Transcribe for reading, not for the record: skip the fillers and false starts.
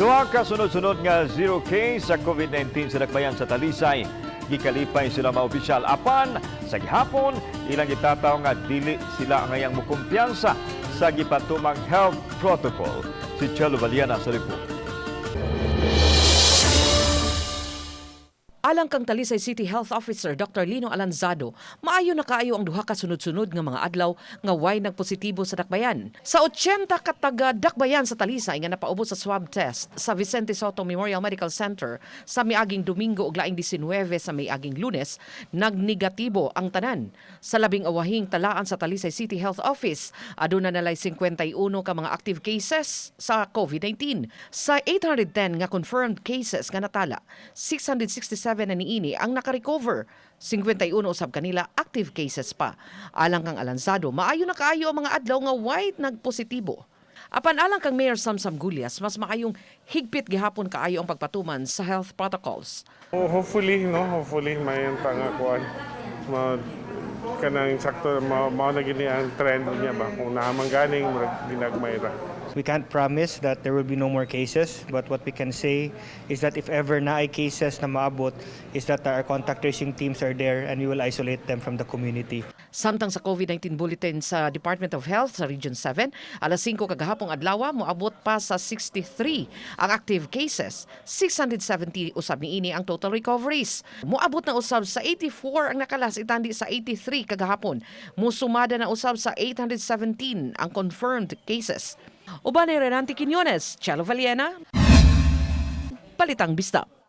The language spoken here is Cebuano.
Duha ka sunod-sunod nga zero case sa COVID-19 sa dakbayan sa Talisay. Gikalipay sila mga opisyal. Apan sa gihapon, ilang gitataw nga dili sila angayang mukumpiyansa sa gipatumang health protocol. Si Chelo Valiana sa report. Alang kang Talisay City Health Officer Dr. Lino Alanzado, maayo na kaayo ang duha ka sunod-sunod nga mga adlaw nga way nagpositibo sa dakbayan. Sa 80 ka taga dakbayan sa Talisay nga napaubos sa swab test sa Vicente Sotto Memorial Medical Center sa miaging Domingo ug laing 19 sa miaging Lunes, nagnegatibo ang tanan. Sa labing awahing talaan sa Talisay City Health Office, aduna nalay 51 ka mga active cases sa COVID-19. Sa 810 nga confirmed cases nga natala, 667 na niini ang nakarecover. 51 usab kanila active cases pa. Alang kang Alanzado, maayo na kaayo ang mga adlaw nga way nagpositibo. Apan alang kang Mayor Samsam Gullas, mas maayong higpit gihapon kaayo ang pagpatuman sa health protocols. Oh, hopefully, no? Hopefully, may ang tanga kuan. Ma kanang sakto mao na gini ang trend niya ba, kung naman ganing murag ginagmay ra. We can't promise that there will be no more cases, but what we can say is that if ever naay cases na maabot, is that our contact tracing teams are there and we will isolate them from the community. Samtang sa COVID-19 bulletin sa Department of Health sa Region 7, alas 5 kagahapong adlaw, moabot pa sa 63 ang active cases. 670 usab niini ang total recoveries. Moabot na usab sa 84 ang nakalas itandi sa 83 kagahapon. Musumada na usab sa 817 ang confirmed cases. Uban ni Renante Quiñones, Chelo Valiena, Balitang Bisdak.